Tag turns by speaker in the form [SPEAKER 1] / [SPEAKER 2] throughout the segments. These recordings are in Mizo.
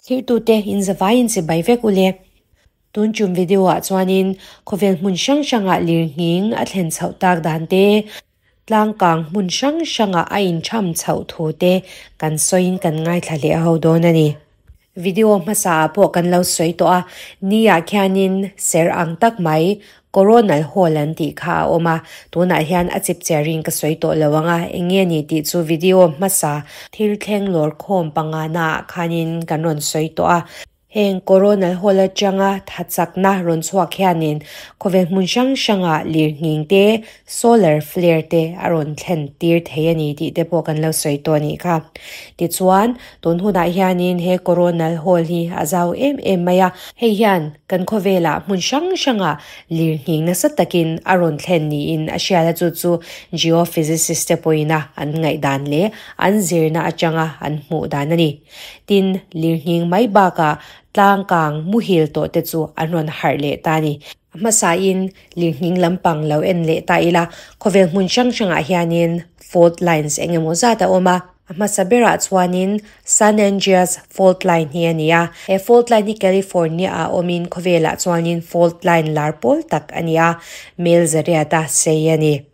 [SPEAKER 1] Thirtute inzavaiin chibai vek u le. Tun tum video ah chuanin khawvel hmun hrang hrangah lirnghing a thlen chhoh tak dan te, tlangkang hmun hrang hrangah a intham chhoh thu te kan sawiin kan ngaithla leh ho dawn a ni. Video hmasa ah pawh kan lo sawi tawh a, ni ah khianin ser ang tak mai Coronal hole an tih kha a awm a, tunah hian a chip chiarin ka sawi tawh lo ang a, eng nge ni tih chu video hmasa thil thleng lawr khawm panga naah khanin kan rawn sawi tawh a. Heng Coronal hole atanga tha chakna rawn chhuak hianin khawvel hmun hrang hrangah lirnghing te, solar flare te a rawn thlen tir thei a ni tih te pawh kan lo sawi tawh a nih kha. Tichuan, tun hunah hianin he Coronal hole hi a zau em em mai a, hei hian Kan khawvelah hmun hrang hrangah lirnghing nasa takin a rawn thlen niin a hriat a, chu chu geophysicist te pawhin a an ngaihdan leh an zirna atanga an hmuh dan a ni. Tin, lirnghing mai bakah tlangkang muhil tawh te chu an rawn harh leh ta a ni. A hmasain lirnghing lampang lo en leh ta ila, khawvel hmun hrang hrangah hianin fault lines eng emaw zat a awm a. A hmasa berah chuanin San Andreas Fault Line hi a ni a. He fault line hi California-ah awmin khawvelah chuanin fault line lar pawl tak a ni a, mel zariata sei a ni.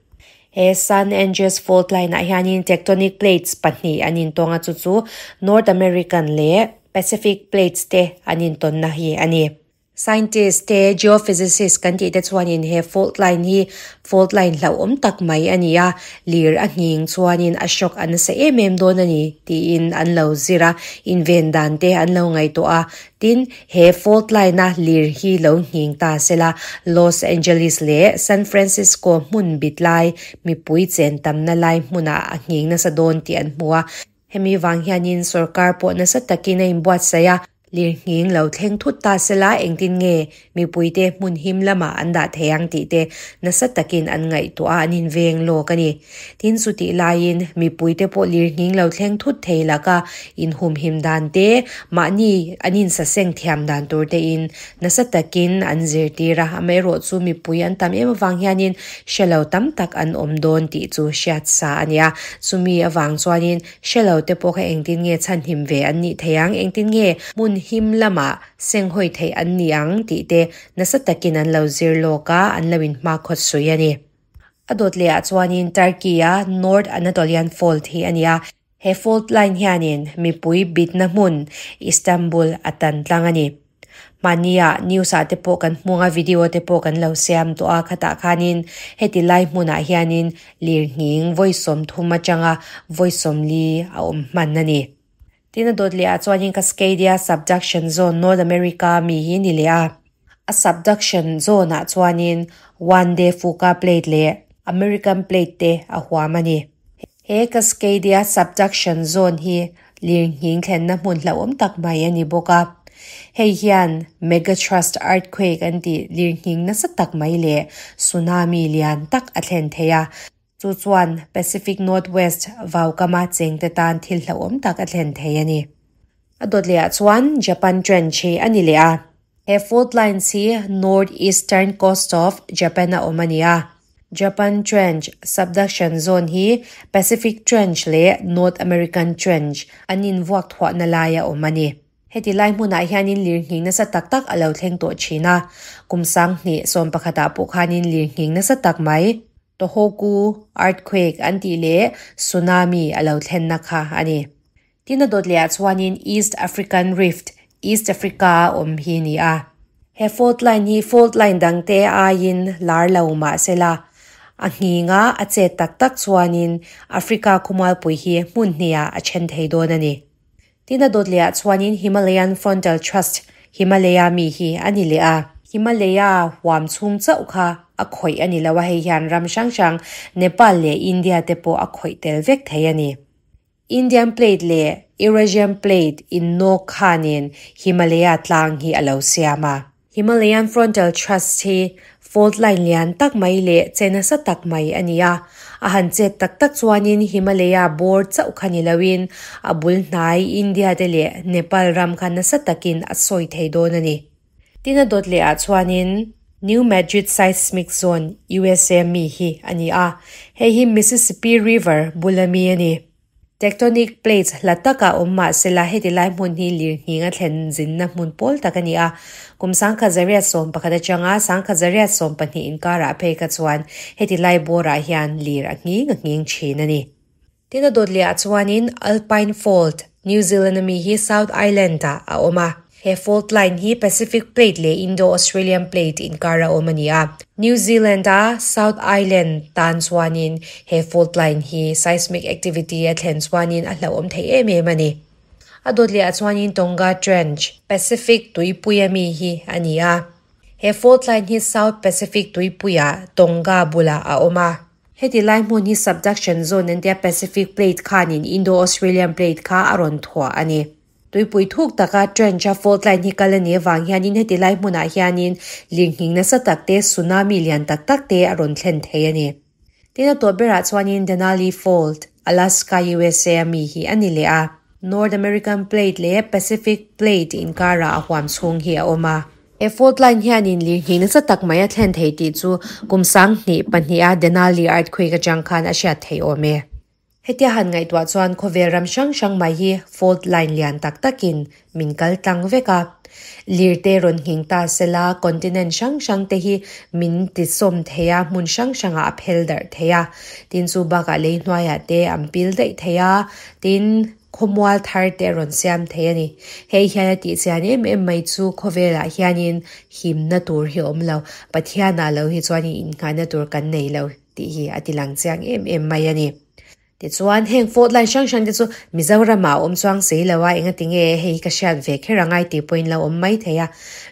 [SPEAKER 1] He San Andreas Fault Line-ah hianin tectonic plates pahnih an intawng a, chu chu North American leh Pacific plates te an intawnna hi a ni. Scientist te, geophysicist kan tih te chuanin he fault line hi fault line hlauhawm tak mai a ni a, lir a nghing chuanin a shock a nasa em em dawn a ni tiin an lo zir a, inven dan te an lo ngaihtuah a. Tin, he fault line a lir hi lo nghing ta sela, Los Angeles leh San Francisco hmun bit lai, mipui chen tamna lai hmunah a nghing nasa dawn tih an hmu a. Hemi vang hianin sorkar pawh nasa takin a inbuatsaih a, lirnghing lo thleng thut ta sela engtin nge mipuite hmun him lamah an dah thei ang tih te nasa takin an ngaihtuah a, an inveng lawk a ni. Tin, chutih laiin mipuite pawh lirnghing lo thleng thut thei laka inhumhim dan te, mahni an insaseng thiam dan tur tein nasa takin an zirtir a, amaherawhchu mipui an tam em avang hianin hre lo tam tak an awm dawn tih chu hriat sa a ni a. Chumi avang chuanin hre lo te pawh kha engtin nge chhanhim ve an nih theih ang, engtin nge hmun him lamah senghawi theih an ni ang tih te nasa takin an lo zir lawk a, an lo inhmakhawt sui a ni. A dawt lehah chuanin Turkey-a North Anatolian Fault hi a ni a, he fault line hianin mipui bitna hmun Istanbul a tan tlang a ni. Mahnia news ah te pawh kan hmung a, video te pawh kan lo siam tawh a, khatah khanin heti lai hmunah hianin lirnghing vawi sawmthum atanga vawi sawmli a awm hman a ni. Tin a dawt leh ah chuanin Cascadia Subduction Zone, North America mi hi ni leh a. A subduction zone ah chuanin Juan de Fuca Plate leh American Plate te a huam a ni. He Cascadia Subduction Zone hi lirnghing thlenna hmun hlauhawm tak mai a ni bawk a. Hei hian megathrust earthquake an tih lirnghing nasa tak mai leh tsunami lian tak a thlen thei a. Chu chuan Pacific Northwest vaukama chengte tan thil hlauhawm tak a thlen thei a ni. A dawt lehah chuan Japan Trench hi a ni leh a. He fault lines hi north-eastern coast of Japan a awm a ni a. Japan Trench subduction zone hi Pacific Trench leh North American Trench an invuak thuahna laia awm a ni. Heti lai hmunah hianin lirnghing nasa tak tak a lo thleng tawh thin a, kum sanghnih sawmpakhatah pawh khanin lirnghing nasa tak mai, Tohoku earthquake an tih leh tsunami a lo thlenna kha a ni. Tin a dawt lehah chuanin East African Rift, East Africa-a awm hi a ni a. He fault line hi fault line dangte aiin lar lo mah sela, a nghinga a chet tak tak chuanin Africa khawmualpui hi hmun hnihah a then thei dawn a ni. Tin a dawt lehah chuanin Himalayan Frontal Thrust, Himalaya mi hi a ni leh a. Himalaya huam chhung chauh kha a khawih a ni lo a, hei hian ram hrang hrang Nepal leh India te pawh a khawih tel vek thei a ni. Indian Plate leh Eurasian Plate innawk khanin Himalaya tlang hi a lo siam a. Himalayan Frontal Thrust hi fault line lian tak mai leh che nasa tak mai a ni a. A han chet tak tak chuanin Himalaya bawr chauh kha ni loin a bul hnai India te leh Nepal ram kha nasa takin a sawi thei dawn a ni. Tin a dawt leh ah chuanin New Madrid Seismic Zone, USA mi hi a ni a. Hei hi Mississippi River bula mi a ni. Tectonic plates hla takah awm mah sela heti lai hmun hi lirnghing a thlen zinna hmun pawl tak a ni a. Kum 1911 atanga 1920 inkarah phei kha chuan heti lai bawrah hian lir a nghing a nghing thin a ni. Tin a dawt leh ah chuanin Alpine Fault, New Zealand ami hi South Island ah a awm a. He fault line hi Pacific Plate leh Indo-Australian Plate inkar a awm a ni a. New Zealand a South Island tan chuanin he fault line hi seismic activity a thlen chuanin a hlauhawm thei em em a ni. A dawt leh ah chuanin Tonga Trench, Pacific tuipui ami hi a ni a. He fault line hi South Pacific tuipuiah Tonga bulah a awm a. Heti lai hmun hi subduction zone an tia Pacific Plate khanin Indo-Australian Plate kha a rawn thuah a ni. Tuipui thuk taka trench a fault line hi kal a nih avang hianin heti lai hmunah hianin lirnghing nasa tak te, tsunami lian tak tak te a rawn thlen thei a ni. Tin a tawp berah chuanin Denali Fault, Alaska, USA a mi hi a ni leh a. North American Plate leh Pacific Plate inkarah a huam chhung hi a awm a. He fault line hianin lirnghing nasa tak mai a thlen thei tih chu kum 2002 a Denali earthquake atang khan a hriat theih awm e. Hetia han ngaihtuah chuan khawvel ram hrang hrang mai hi fault line lian tak takin min kal tlang vek a. Lirte rawn nghing ta sela continent hrang hrang te hi min tisawm thei a, hmun hrang hrangah a phel darh thei a. Tin chu bakah lei hnuaiah te an pil daih thei a, tin khawmual thar te a rawn siam thei a ni. Hei hian a tihchian em em mai chu khawvelah hianin himna tur hi a awm lo, Pathianah lo hi chuanin innghahna tur kan nei lo. tih hi a ti lang chiang em em mai a ni. Tichuan, heng fault line hrang hrang te chu Mizoramah a awm chuang si lo a, engati nge hei ka hriat ve kher angai tih pawhin lo awm mai thei a.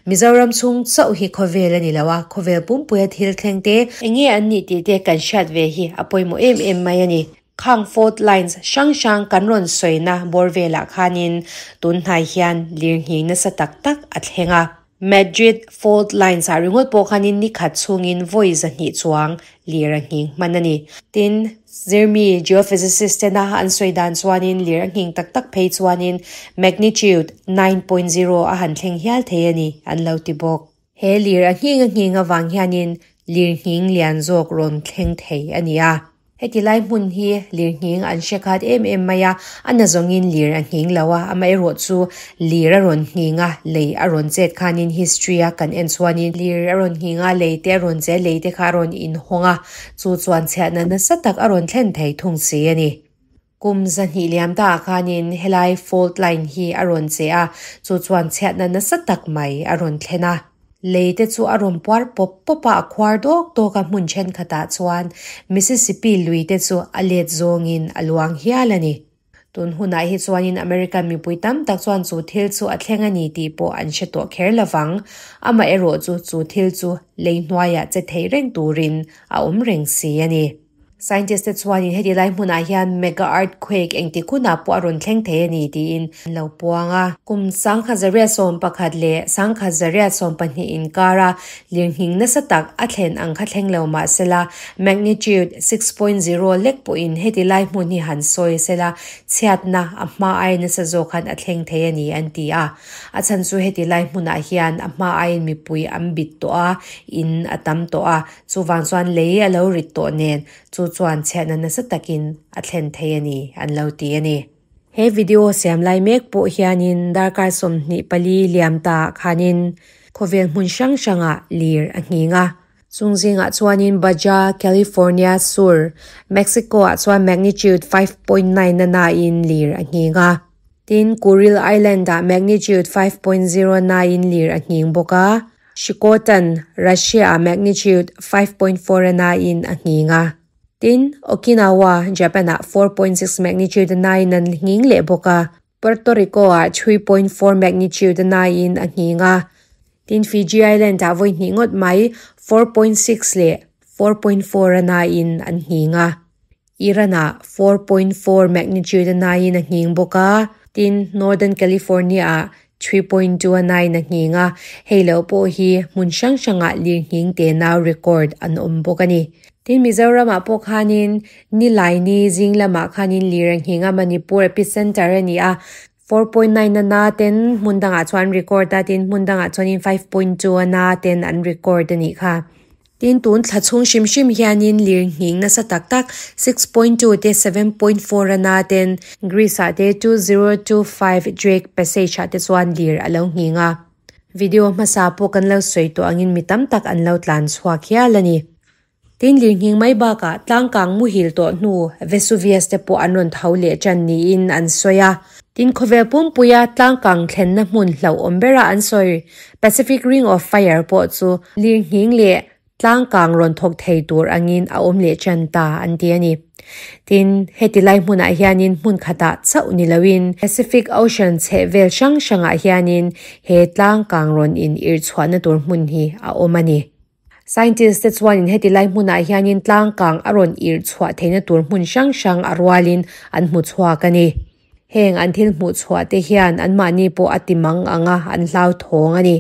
[SPEAKER 1] Mizoram chhung chauh hi khawvel a ni lo a, khawvel pumpuia thil thleng te, enge an nih tih te kan hriat ve hi a pawimawh em em mai a ni. Khang fault lines hrang hrang kan rawn sawina bawr velah khanin tun hnai hian lirnghing nasa tak tak a thleng a. Madrid fault lines ah ringawt pawh khanin ni khat chhungin vawi 200 chuang lir a nghing hman a ni. Tin, zirmi geophysicist tena an sawi dan chuanin lir a nghing tak tak phei chuanin magnitude 9.0 a han thleng hial thei a ni an lo ti bawk. He lir a nghing a nghing avang hianin lir nghing lian zawk rawn thleng thei a ni a. Heti lai hmun hi lirnghing an hre khat em em mai a, a na zawngin lir a nghing lo a, amaherawh chu lir a rawn nghing a, lei a rawn chet khanin history a kan en chuanin lir a rawn nghing a, lei te a rawn che a, lei te kha a rawn inhawng a, chu chuan chhiatna nasa tak a rawn thlen thei thung si a ni. Kum 200 liam ta ah khanin helai fault line hi a rawn che a, chu chuan chhiatna nasa tak mai a rawn thlen a. Lei te chu a rawn puar pawp pawp a, a khuar dawk dawk a hmun thenkhatah chuan Mississippi lui te chu a let zawngin a luang hial a ni. Tun hunah hi chuanin American mipui tam tak chuan chu thil chu a thleng a ni tih pawh an hre tawh kher lovang. Amaherawh chu chu thil chu lei hnuaiah che thei reng turin a awm reng si a ni. Scientist te chuanin heti lai hmunah hian mega earthquake engtik hunah pawh a rawn thleng thei a ni tiin an lo puang a. Kum 1911 leh 1912 inkara lirnghing nasa tak a thlen ang kha thleng lo mah sela, magnitude 6.0 lek pawhin heti lai hmun hi han sawi sela, chhiatna a hma aia nasa zawk khan a thleng thei a ni an ti a. A chhan chu heti lai hmunah hian a hma aiin mipui an bit tawh a, in a tam tawh a. Chuvang chuan lei a lo rit tawh nen, chu chuan chhiatna nasa takin a thlen thei a ni, an lo ti a ni. He video siam lai mek pawh hianin darkar 24 liam ta ah khanin khawvel hmun hrang hrangah lir a nghing a. Chung zingah chuanin Baja California Sur, Mexico ah chuan magnitude 5.9 na nain lir a nghing a. Tin, Kuril Island ah magnitude 5.0 nain lir a nghing bawk a. Shikotan, Russia-ah magnitude 5.4 a nain a nghing a. Tin, Okinawa, Japan-ah 4.6 magnitude a nain an nghing leh bawk a. Puerto Rico-ah 3.4 magnitude a nain a nghing a. Tin, Fiji Island-ah vawi hnih ngawt mai 4.6 leh 4.4 a nain an nghing a. Iran-ah 4.4 magnitude a nain a nghing bawk a, tin, Northern California-ah 3.2 a nain a nghing a, hei lo pawh hi hmun hrang hrangah lirnghing te nau record an awm bawk a ni. Tin, Mizoramah pawh khanin Nilaini zing lamah khanin lir a nghing a, Manipur epicenter a ni a, 4.9 a na ten hmun dangah chuan record a, tin hmun dangah chuanin 5.2 a na ten an record a nih kha. Tin, tun thla chhung hrim hrim hianin lirnghing nasa tak tak 6.2 te 7.4 a na ten Greece ah te 2025 Drake Passage ah te chuan lir a lo nghing a. Video hmasa pawh kan lo sawi tawh angin mi tam tak an lo tlan chhuak hial a ni. Tin, lirnghing mai bakah tlangkang muhil tawh hnu Vesuvius te pawh an rawn tho leh tan niin an sawi a. Tin, khawvel pumpuia tlangkang thlenna hmun hlauhawm bera an sawi Pacific Ring of Fire pawh chu lirnghing leh tlangkang rawn thawk thei tur angin a awm leh tan ta an ti a ni. Tin, heti lai hmunah hianin hmun khatah chauh ni loin Pacific Ocean chhehvel hrang hrangah hianin he tlangkang rawn in irhchhuahna tur hmun hi a awm a ni. Scientist te chuanin heti lai hmunah hianin tlangkang a rawn irhchhuah theihna tur hmun hrang hrang a rualin an hmu chhuak a ni. Heng an thil hmuh chhuah te hian anmahni pawh a ti mang ang a, an hlauthawng a ni.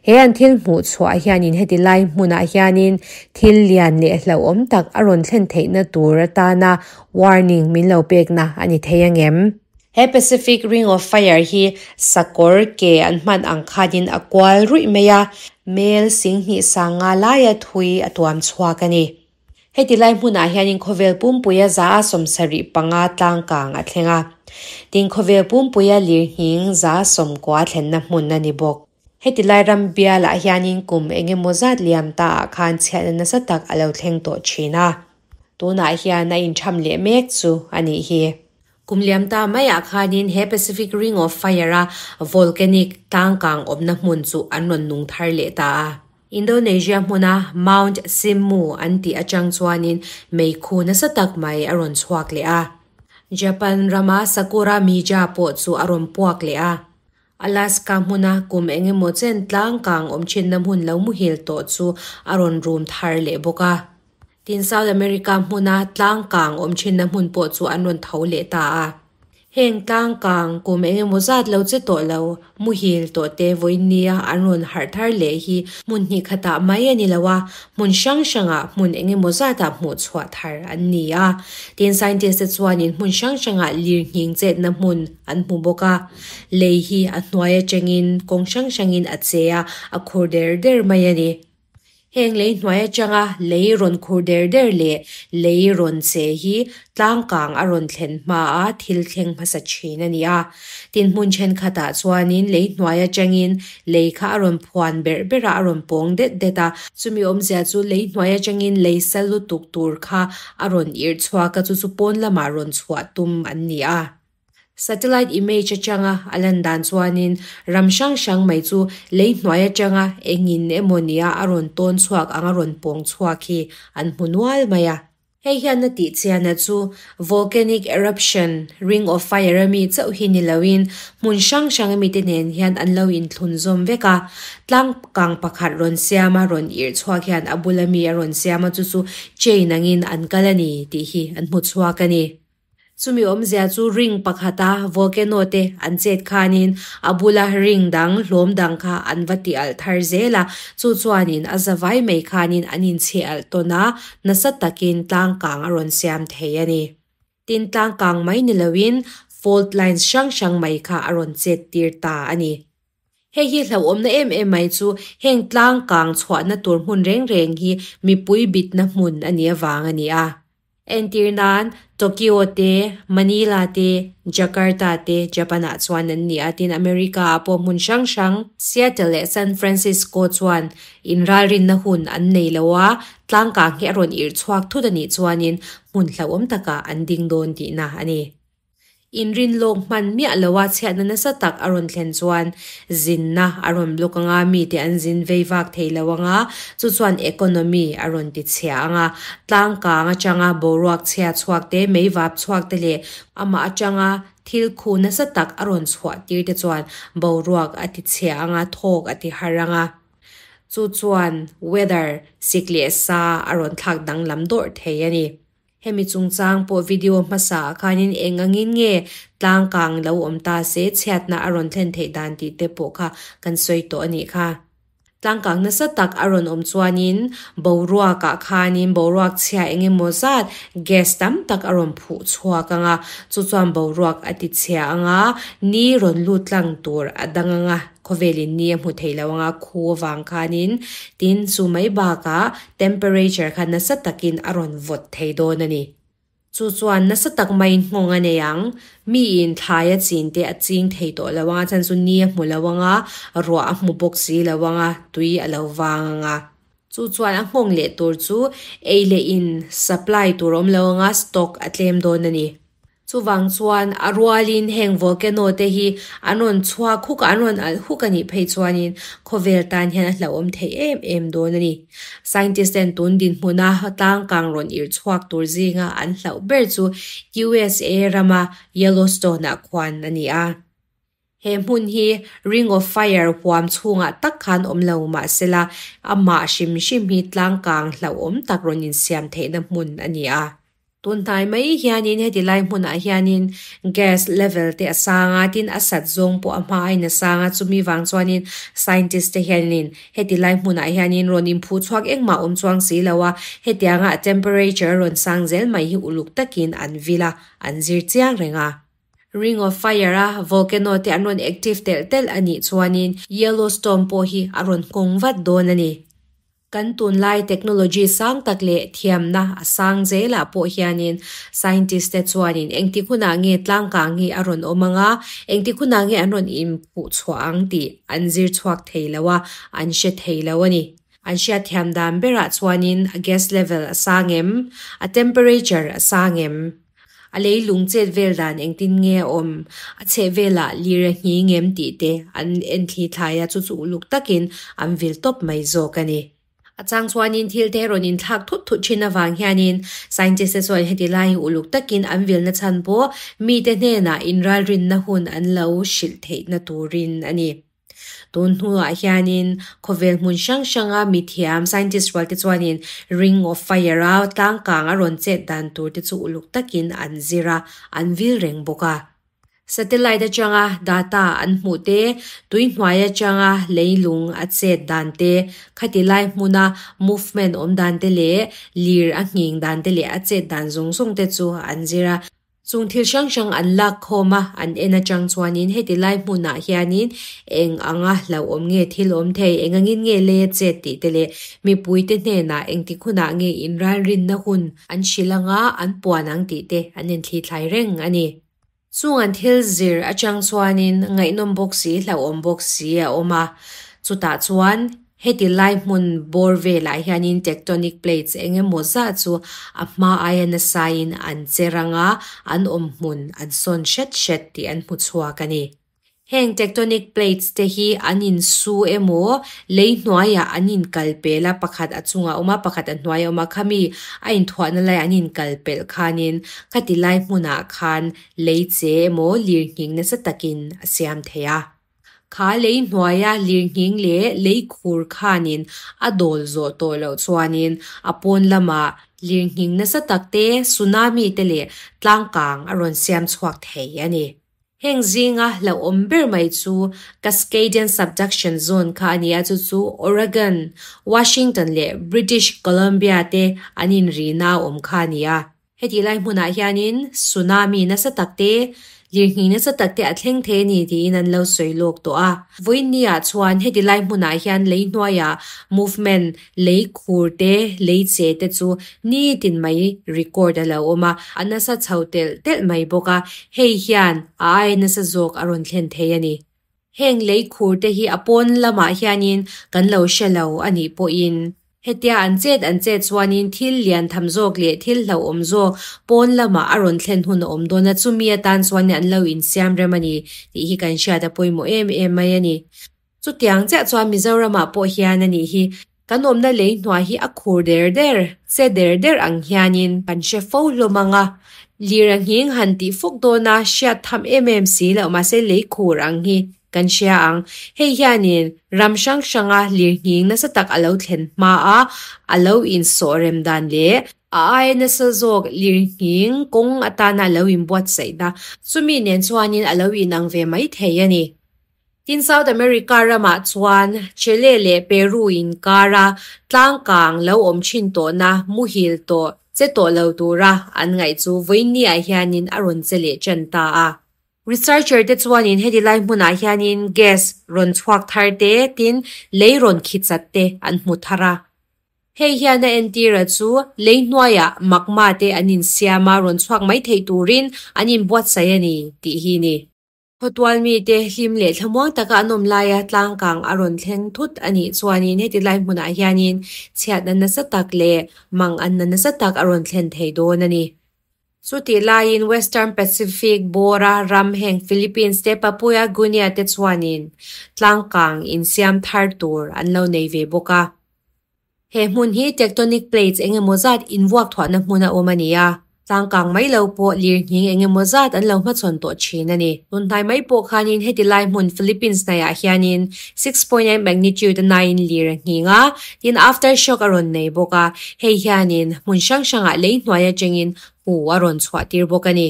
[SPEAKER 1] He an thil hmuh chhuah hianin heti lai hmunah hianin thil lian leh hlauhawm tak a rawn thlen theihna tur atana warning min lo pekna a ni thei angem? He Pacific Ring of Fire hi sakawr ke an hman ang khanin a kual ruih mai a, mel singhnih sanga laia thui a tuam chhuak a ni. Heti lai hmunah hianin khawvel pumpuia za a 75 tlangkang a thleng a. Tin, khawvel pumpuia lirnghing 90 thlenna hmun a ni bawk. Heti lai ram bialah hianin kum engemaw zat liam ta ah khan chhiatna nasa tak a lo thleng tawh thin a. Tunah hian a intham leh mek chu a nih hi. Kum liam ta maiah khanin he Pacific Ring of Fire a volcanic tlangkang awmna hmun chu an rawn nung thar leh ta a. Indonesia hmuna Mount Simu an tih atang chuanin meikhu nasa tak mai a rawn chhuak leh a. Japan rama Sakura Mija pawh chu a rawn puak leh a. Alaska hmuna kum engemaw chen tlangkang awm thinna hmun lo muhil tawh chu a rawn rum thar leh bawk a. Tin, South America hmuna tlangkang awm thinna hmun pawh chu an rawn tho leh ta a. Heng tlangkang kum engemaw zat lo che tawh lo muhil tawh te vawiin nia an rawn harh thar leh hi hmun hnih khatah mai a ni lo a, hmun hrang hrangah hmun engemaw zatah hmuh chhuah thar an ni a. Tin, scientist te chuanin hmun hrang hrangah lirnghing chetna hmun an hmu bawk a. Lei hi a hnuai atangin kawng hrang hrangin a che a, a khur der der mai a ni. Heng lei hnuai atanga lei rawn khur der der leh lei rawn che hi tlangkang a rawn thlen hma a thil thleng hmasa thin a ni a. Tin, hmun thenkhatah chuanin lei hnuai atangin lei kha a rawn phuan berh ber a, a rawn pawng det det a. Chumi awmzia chu lei hnuai atangin lei sal lutuk tur kha a rawn irh chhuak a, chu chu pawn lamah rawn chhuah tum an ni a. Satellite image atanga a lan dan chuanin ram hrang hrang mai chu lei hnuai atanga engin emaw nia a rawn tawn chhuak ang a rawn pawng chhuak hi an hmu nual mai a. Hei hian a tih chiana chu volcanic eruption, ring of fire ami chauh hi ni loin hmun hrang hrang ami te nen hian an lo inthlun zawm vek a. Tlangkang pakhat rawn siam a rawn irh chhuak hian a bula mi a rawn siam a chu chu chain angin an kal a ni tih hi an hmu chhuak a ni. Chumi awmzia chu ring pakhata volcano te an chet khanin a bula ring dang hlawm dang kha an va ti alh thar zel a, chu chuanin a zavai mai khanin an inchhe alh tawn a, nasa takin tlangkang a rawn siam thei a ni. Tin, tlangkang mai ni loin fault lines hrang hrang mai kha a rawn chet tir ta a ni. Hei hi hlauhawmna em em mai chu heng tlangkang chhuahna tur hmun reng reng hi mipui bitna hmun a nih avang a ni a. Entir nan Tokyo te, Manila te, Jakarta te Japan ah chuan an ni a, tin America ah pawh hmun hrang hrang Seattle leh San Francisco chuan inralrinna hun an nei lo a, tlangkang hi a rawn irh chhuak thut a nih chuanin hmun hlauhawm takah an ding dawn tihna a ni. Inrin lawk hman miah loa chhiatna nasa tak a rawn thlen chuan zinna a rawn block anga, mite an zin vei vak thei lo anga, chu chuan economy a rawn ti chhia anga, tlangkang atanga boruak chhia chhuak te, meivap chhuak te leh amah atanga thil khu nasa tak a rawn chhuah tir te chuan boruak a ti chhia anga, thawk a ti har anga. Chu chuan weather sik leh sa a rawn thlak danglam dawrh thei a ni. Hemi chungchang pawh video hmasa ah khanin eng angin nge tlangkang lo awm ta se chhiatna a rawn thlen theih dan tih te pawh kha kan sawi tawh a nih kha. Tlangkang nasa tak a rawn awm chuanin boruak ah khanin boruak chhia eng emaw zat gas tam tak a rawn phuh chhuak anga, chu chuan boruak a ti chhia anga, ni rawn lut tlang tur a dang anga. Khawvelin ni a hmu thei lo anga khu avang khanin tin chu mai bakah temperature kha nasa takin a rawn vawt thei dawn a ni. Chu chuan nasa tak maiin nghawng a nei ang. Miin thlai a chin te a ching thei tawh lo anga chhan chu ni a hmu lo anga ruah a hmu bawk si lo anga tui a lo vang anga. Chu chuan a nghawng leh tur chu ei leh in supply tur a awm lo anga stock a tlem dawn a ni. Chuvang chuan a rualin heng volcano te hi an rawn chhuak huk a, an rawn alh huk a nih phei chuanin khawvel tan hian a hlauhawm theih em em dawn a ni. Scientist ten tun dinhmuna tlangkang rawn irh chhuak tur zinga an hlauh ber chu USA rama Yellowstone ah khuan a ni a. He hmun hi Ring of Fire huam chhungah tak khan awm lo mah sela, amah hrim hrim hi tlangkang hlauhawm tak rawn insiam theihna hmun a ni a. Tun hnai mai hianin heti lai hmunah hianin gas level te a sang a, tin a sat zawng pawh a hma aiin a sang a, chumi vang chuanin scientist te hianin heti lai hmunah hianin rawn inphuh chhuak engmah awm chuang si lo a, hetianga a temperature a rawn sang zel mai hi uluk takin an vil a, an zir chiang reng a. Ring of Fire a volcano te an rawn active telh telh a nih chuanin Yellowstone pawh hi a rawn nghawng vat dawn a ni. Kan tunlai technology sang tak leh thiamna a sang zelah pawh hianin scientist te chuanin engtik hunah nge tlangkang hi a rawn awm ang a, engtik hunah nge an rawn inphuh chhuah ang tih an zir chhuak thei lo a, an hre thei lo a ni. An hriat thiam dan berah chuanin a gas level a sang em? A temperature a sang em? A leilung chet vel dan engtin nge a awm? A chheh velah lir a nghing em tih te an en thli thlai a, chu chu uluk takin an vil tawp mai zawk a ni. A chang chuanin thil te rawn inthlak thut thut thin avang hianin scientist te chuan heti lai hi uluk takin an vilna chhan pawh mite hnenah inralrinna hun an lo hrilh theihna turin a ni. Tun hnuah hianin khawvel hmun hrang hranga mithiam, scientist rual te chuanin Ring of Fire a tlangkang a rawn chet dan tur te chu uluk takin an zir a, an vil reng bawk a. Satellite atanga data an hmuh te, tui hnuai atanga leilung a chet dan te, khati lai hmuna movement awm dan te leh lir a nghing dan te leh a chet dan zawng zawng te chu an zir a. Chung thil hrang hrang an lak khawm a, an en atang chuanin heti lai hmunah hianin eng anga hlauhawm nge thil awm thei, eng angin nge lei a chet tih te leh mipuite hnenah engtik hunah nge inralrinna hun an hrilh anga an puan ang tih te an inthlithlai reng a ni. Chung an thil zir atang chuanin ngaihnawm bawk si, hlauhawm bawk si a awm a, chutah chuan Heti lai hmun bawr velah hianin tectonic plates eng emaw zah chu a hma aia nasain an che rang a, an awm hmun an sawn hret hret tih an hmu chhuak a ni. Heng tectonic plates te hi an insu emaw lei hnuaiah an inkal pel a, pakhat a chungah a awm a, pakhat a hnuaiah a awm a, khami a inthuahna lai an inkal pelh khanin khati lai hmunah khan lei che emaw lirnghing nasa takin a siam thei a. Kha lei hnuaia lirnghing leh lei khur khanin a dawl zawh tawh loh chuanin a pawn lamah lirnghing nasa tak te, tsunami te leh tlangkang a rawn siam chhuak thei a ni. Heng zinga hlauhawm ber mai chu Cascadian Subduction Zone kha a ni a, chu chu Oregon, Washington leh British Columbia te an inrina awm kha a ni a. Heti lai hmunah hianin tsunami nasa tak te, lirnghing nasa tak te a thleng thei a ni tiin an lo sawi lawk tawh a. Vawiinniah chuan heti lai hmunah hian lei hnuaiah movement, lei khur te, lei che te chu nitin mai record a lo awm a, a nasa chho telh telh mai bawk a, hei hian a aia nasa zawk a rawn thlen thei a ni. Heng lei khur te hi a pawn lamah hianin kan lo hre lo a nih pawhin hetia an chet an chet chuanin thil lian tham zawk leh thil hlauhawm zawk pawn lamah a rawn thlen hun a awm dawn a, chumi atan chuanin an lo insiam rem a ni tih hi kan hriat a pawimawh em em mai a ni. Chutiang chiah chuan Mizoramah pawh hian a nih hi kan awmna lei hnuai hi a khur der der, che der der ang hianin kan hre fo hlawm ang a, lir a nghing han tih fuk dawn a hriat tham em em si loh mahse lei khur ang hi kan hria ang. Hei hianin ram hrang hranga lir nghing nasa tak a lo thlen hma a, a lo insawh rem dan leh a aia nasa zawk lir nghing kawng atana a lo inbuatsaihna chumi nen chuanin a lo inang ve mai thei a ni. Tin, South America ramah chuan Chile leh Peru inkara tlangkang lo awm thin tawhna muhil tawh che tawh lo tura an ngaih chu vawiinniah hianin a rawn che leh tan ta a. Researcher te chuanin heti lai hmunah hianin gas rawn chhuak thar te tin lei rawn khi chat te an hmu thar a. Hei hian a entira chu lei hnuaiah magma te an insiam a rawn chhuak mai theih turin an inbuatsaih a ni tih hi a ni. Khawtual mite hlim leh thlamuang taka an awm laia tlangkang a rawn thleng thut a nih chuanin heti lai hmunah hianin chhiatna nasa tak leh mang anna nasa tak a rawn thlen thei dawn a ni. Chutih laiin Western Pacific bawra ram heng Philippines te Papua Guinea te chuanin tlangkang insiam thar tur an lo nei ve bawk a. He hmun hi tectonic plates eng emaw zat invuak thuahna hmun a awm a ni a, tlangkang mai lo pawh lirnghing eng emaw zat an lo hmachhawn tawh thin a ni. Tunhnai mai pawh khanin heti lai hmun Philippines hnaiah hianin 6.9 magnitude a naiin lir a nghing a, tin aftershock a rawn nei bawk a, hei hianin hmun hrang hrangah lei hnuai atangin hu a rawn chhuah tir bawk a ni.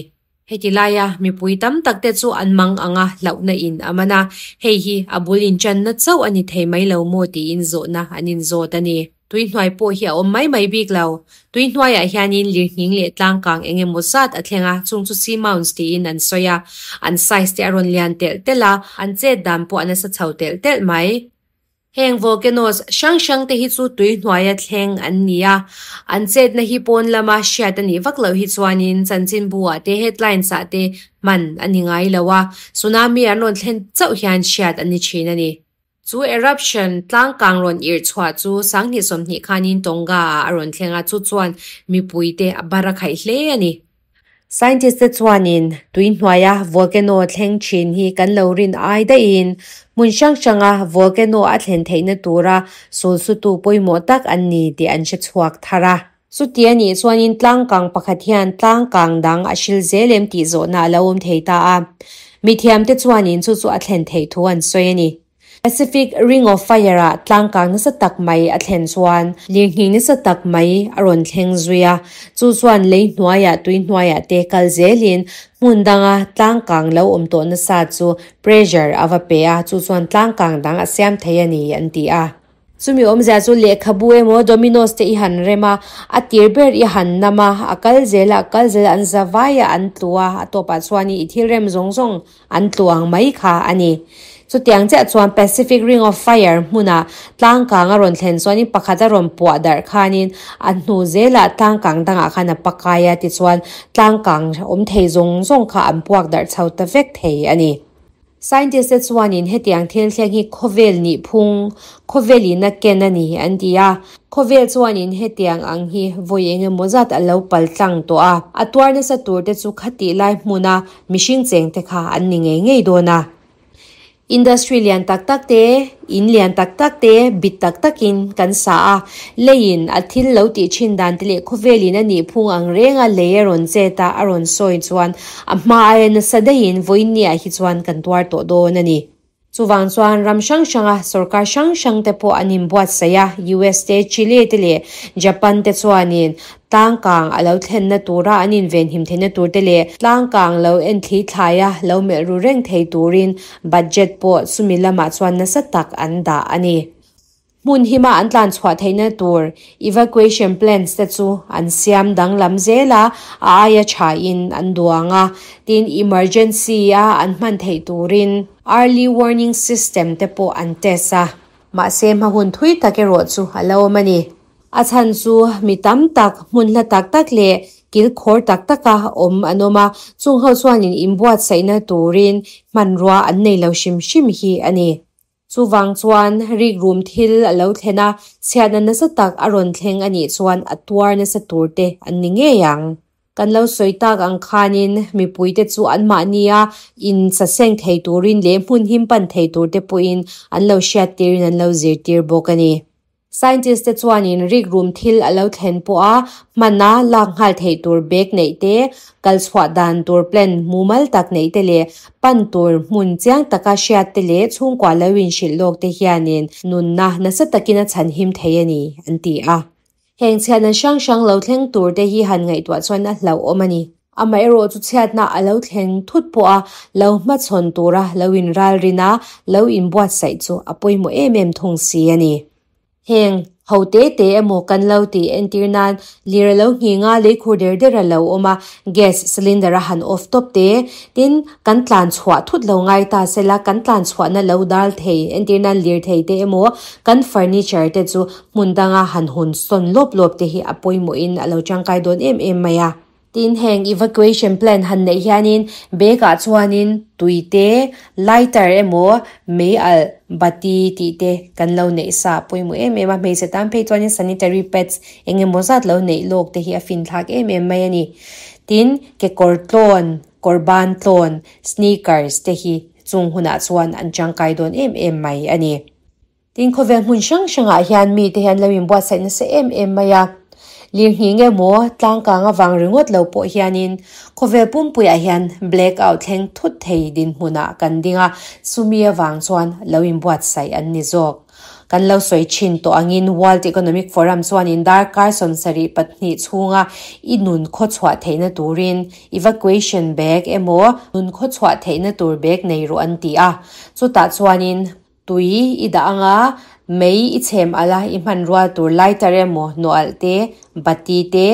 [SPEAKER 1] Heti laia mipui tam tak te chu an mang ang a, hlauhna in a man a, hei hi a bul inchanna chauh a ni thei mai lo maw tiin zawhna an inzawt a ni. Tui hnuai pawh hi a awm mai mai bik lo. Tui hnuaiah hianin lirnghing leh tlangkang eng emaw zat a thleng a, chung chu sea mounds tiin an sawi a, an size te a rawn lian telh telh a, an chet dan pawh a nasa chho telh telh mai. Heng volcanoes hrang hrang te hi chu tui hnuaia thleng an ni a, an chetna hi pawn lama hriat a nih vak loh hi chuanin chanchinbu ah te headlines ah te hman a ni ngai lo a, tsunami an rawn thlen chauh hian hriat a ni thin a ni. Chu eruption tlangkang rawn irh chhuah chu sanghnih 20 khanin Tonga ah a rawn thleng a, chu chuan mipui te a bar a khaih hle a ni. Scientist te chuanin tui hnuaia volcano thleng thin hi kan lo rin ai daihin hmun hrang hranga volcano a thlen theihna tura sulsutu pawimawh tak an ni tih an hre chhuak thar a. Chuti a nih chuanin tlangkang pakhat hian tlangkang dang a hril zel em tih zawhna a lo awm thei ta a. Mithiamte chuanin chu chu a thlen theih thu an sawi a ni. Pacific Ring of Fire-ah tlangkang nasa tak mai a thlen chuan lirnghing nasa tak mai a rawn thleng zui a, chu chuan lei hnuaiah tui hnuaiah te kal zelin hmun danga tlangkang lo awm tawh nasa chu pressure a va pe a, chu chuan tlangkang dang a siam thei a ni an ti a. Chumi awmzia chu lehkhabu emaw dominoes te i han rem a, a tir ber i han nam a, a kal zel a, a kal zel a, an za vai a, an tlu a, a tawpah chuan i thil rem zawng zawng an tlu ang mai kha a ni. Chutiang chiah chuan Pacific Ring of Fire hmuna tlangkang a rawn thlen chuanin pakhat a rawn puah darh khanin a hnu zelah tlangkang dangah khan a pakai a, tichuan tlangkang awm thei zawng zawng kha an puak darh chho ta vek thei a ni. Scientist te chuanin hetiang thil thleng hi khawvel nih phung, khawvel in a ken a ni an ti a. Khawvel chuanin hetiang ang hi vawi eng emaw zat a lo pal tlang tawh a, a tuar nasa tur te chu khatih lai hmuna mihring cheng te kha an ni ngei ngei dawn a. Industry lian tak tak te, in lian tak tak te bit tak takin kan sa a, leiin a thil lo tih thin dan te leh khawvelin a nih phung ang renga lei a rawn chet a, a rawn sawi chuan a hma aia nasa daihin vawiinniah hi chuan kan tuar tawh dawn a ni. Chuvang chuan ram hrang hranga sorkar hrang hrang te pawh an inbuatsaih a, US te, Chile te leh Japan te chuanin tlangkang a lo thlenna tura an invenhim theihna tur te leh tlangkang lo enthli thlaia lo melh ru reng thei turin budget pawh chumi lamah chuan nasa tak an dah a ni. Hmun hima an tlan chhuah theihna tur evacuation plans te chu an siam danglam zel a, a aia thain an duang a, tin emergency a an hman theih turin early warning system te pawh an test a. Mahse hma hun thui tak erawh chu a lo awm a ni. A chhan chu mi tam tak, hmun hla tak tak leh kil khawr tak taka awm an awm a, chung ho chuanin inbuatsaihna turin hmanrua an nei lo hrim hrim hi a ni. Chuvang chuan rikrum thil a lo thlen a, chhiatna nasa tak a rawn thleng a nih chuan a tuar nasa tur te an ni ngei ang. Kan lo sawi tak ang khanin mipuite chu anmahnia insaseng thei turin leh hmun him pan thei tur te pawhin an lo hriattirin an lo zirtir bawk a ni. Scientist te chuanin rikrum thil a lo thlen pawha hmana lak nghal theih tur bag neih te, kal chhuah dan tur plan mumal tak neih te leh pan tur hmun chiang taka hriat te leh chhungkua lo inhrilh lawk te hianin nunna nasa takin a chhanhim thei a ni, an ti a. Heng chhiatna hrang hrang lo thleng tur te hi han ngaihtuah chuan a hlauhawm a ni. Amaherawh chu chhiatna a lo thleng thut pawh a, lo hmachhawn tura lo inralrin a, lo inbuatsaih chu a pawimawh em em thung si a ni. Heng Ho te te emaw kan lo tih entir nan lir a lo nghing a, lei khur der der a lo awm a, gas cylinder a han off tawp te. Tin, kan tlan chhuah thut lo ngai ta sela, kan tlan chhuahna lo dal thei entir nan lir thei te emaw kan furniture te chu hmun danga han hun sawn lawp lawp te hi a pawimawhin a lo tangkai dawn em em mai a. Tin, heng evacuation plan han neih hianin bag ah chuanin tui te, lighter emaw mei alh bati tih te kan lo neih sa a pawimawh em em a, hmeichhe tan phei chuanin sanitary pads eng emaw zat lo neih lawk te hi a fin thlak em em mai a ni. Tin, kekawr tlawn, kawr ban tlawn, sneakers te hi chung hunah chuan an tangkai dawn em em mai a ni. Tin, khawvel hmun hrang hrangah hian mite hian lo inbuatsaih nasa em em mai a. Lirnghing emaw, tlangkang avang ringawt lo pawh hianin khawvel pumpuiah hian black out thleng thut thei dinhmunah kan ding a, chumi avang chuan lo inbuatsaih an ni zawk. Kan lo sawi thin tawh angin World Economic Forum chuanin darkar 72 chhunga i nun khawchhuah theihna turin evacuation bag emaw nun khawchhuah theihna tur bag nei rawh an ti a, chutah chuanin Tui i dah anga mei i chhem alh a, i hman rual tur lighter emaw nawh alh te, bati te,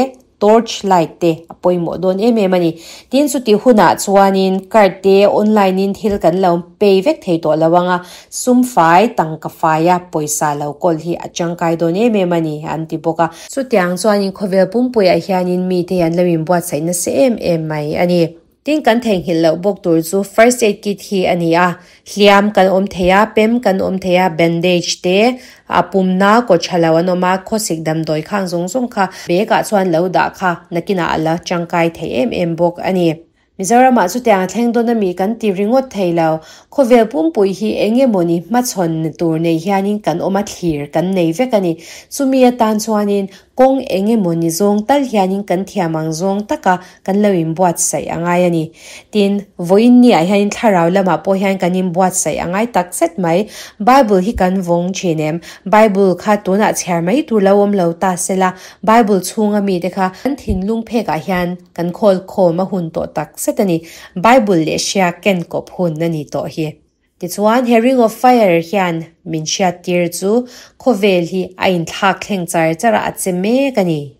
[SPEAKER 1] torch light te a pawimawh dawn em em a ni. Tin, chutih hunah chuanin card te online in thil kan lo pay vek thei tawh lo anga, sum fai, tangka faia pawisa lo kawl hi a tangkai dawn em em a ni an ti bawk a. Chutiang chuanin khawvel pumpuiah hianin mite hi an lo inbuatsaih nasa em em mai a ni. Tin kan theihnghilh loh bawk tur chu first aid kit hi a ni a, hliam kan awm thei a, pem kan awm thei a, bandage te, a pumna kaw tha lo an awm a, khawsik damdawi khang zawng zawng kha bag ah chuan lo dah kha nakinah a la tangkai thei em em bawk a ni. Mizoramah chutiang a thleng dawn ami kan ti ringawt thei lo, khawvel pumpui hi eng emawni hmachhawn tur nei hianin kan awm a thlir kan nei vek a ni. Chumi atan chuanin Kawng eng emaw ni zawng tal hianin kan thiam ang zawng taka kan lo inbuatsaih a ngai a ni. Tin, vawiin niah hianin thlarau lamah pawh hian kan inbuatsaih a ngai tak zet mai. Bible hi kan vawng thin em? Bible kha tunah chhiar mai tur lo awm lo ta se la, Bible chhunga mite kha kan thinlung phekah hian kan khawl khawm a hun tawh tak zet a ni. Bible leh hria ken kawp hun a ni tawh hi. Tichuan, he Ring of Fire hian min hriattir chu khawvel hi a inthlak thleng char char a, a che mek a ni.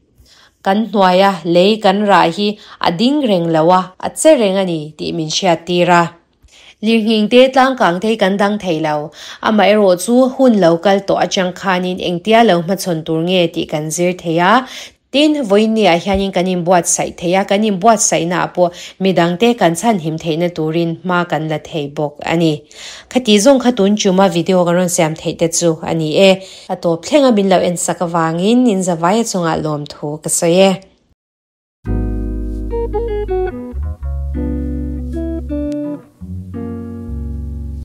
[SPEAKER 1] Kan hnuaia lei kan rah hi a ding reng lo a, a che reng a ni tih min hriattir a. Lirnghing te tlangkang te hi kan dang thei lo. Amaherawh chu hun lo kal tawh atang khanin engtia lo hmachhawn tur nge tih kan zir thei a. Tin, vawiinniah hianin kan inbuatsaih thei a, kan inbuatsaihnaah pawh midangte kan chhanhim theihna turin hma kan la thei bawk a ni. Khati zawng kha tun chuma video kan rawn siam theih te chu a ni e. A tawp thlenga min lo ensak avangin in zavaia chungah lawmthu ka sawi e.